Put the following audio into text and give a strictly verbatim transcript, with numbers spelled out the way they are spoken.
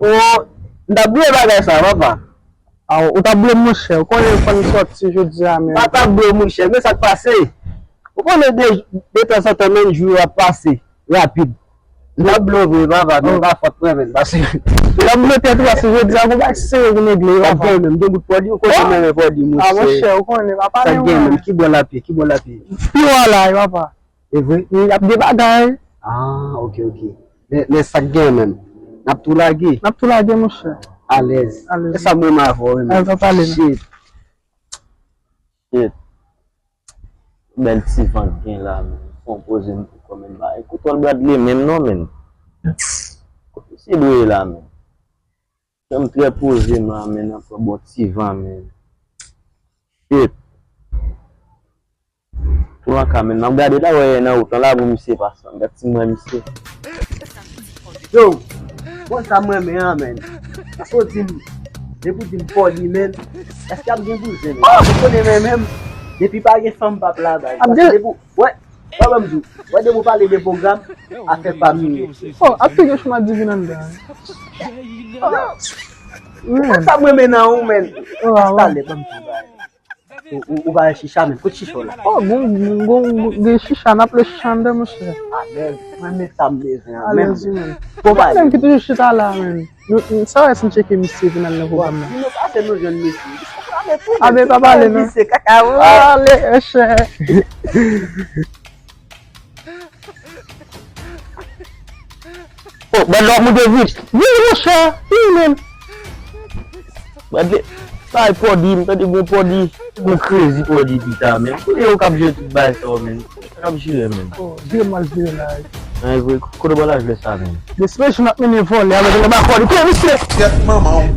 O, m t ap bliye bagay sa, papa. A, ou t ap bliye m, monchè. Ou konnen fò n sòti jodi a, men. Pa t ap bliye w, monchè. Men sa k pase? Ou konnen de, de tanzantan, men jou yo ap pase rapid. M t ap bliye w vre, papa, men pa fòt mwen, men. Paske m t ap bliye tèt ou, paske jodi a, gon bagay serye pou n regle, papa. Sa gen menm, gen bout pòdi, ou konnen m renmen pòdi, monchè. A, monchè, ou konnen, papa, men. Sa gen menm, ki bò l ap ye, ki bò l ap ye? Pi wo a la, papa. E vre? Wi, y ap gen bagay. Ah, ok, ok. Men, men sa k gen menm? N ap tou lage? N ap tou lage, monchè. Alèz. Alèz. E sa m renmen avè w, wi, men. Alèz, pa pale, non. Shit. Shit. Bèl ti van k gen la, men. Fò m poze m tou kò, men. Ba, ekout, w al Bradley menm, non, men. Kote se dwe la, men. Kè m trè poze m la, men, nan pran bon ti van, men. Shit. Tou anka, men. M ap gade la, wè, nan wout lan la, pou misye pase. M gad si m wè misye. Yo, bon, sa m renmen an, men. Paske w di m, depi w di m pòdi, men. Èske ap gen bouzen, men? Ou konnen, men, menm, depi pa gen fanm, p ap la, bay. Ap gen. Paske depi, wè, wè, ban m di w. Wè, depi w pale de pwogram, afè pa m li ye. Oh, ap figi choma divin anndan. Wi, men. Sa m renmen nan ou, men. Oh, ah, wè. Talè, ban m di w, bay. Ou, ou, ou pa wè chicha, men. Kot chicha w la? Oh, gon, gon, gon, gen chicha, n ap le chicha anndan, monchè. Alèz, mwen, men sa m bezwen an, men. Alèz, wi, men. Bon, bay. Menm ki toujou chita la, men. Nou, nou, sa wè si n tcheke misye vin al nan pwogram nan. Bon, si nou pase nou jwenn misye. Abe, pa pale, non. Misye kaka, ale, chè. Oh, Bradley ap monte vit. Vini, monchè. Vini, men. Bradley, sa e pòdi, m tande gon pòdi. Gon krezi pòdi pita, men. Kote yo k ap jwe tout bagay sa yo, men? Sa k ap jire, men? Oh, vire m al vire la. An vre, kote w pral al jwe sa, men? Desperation ap mennen vòlè avèk lè ba pòdi. Kote misye? Tèt manman w.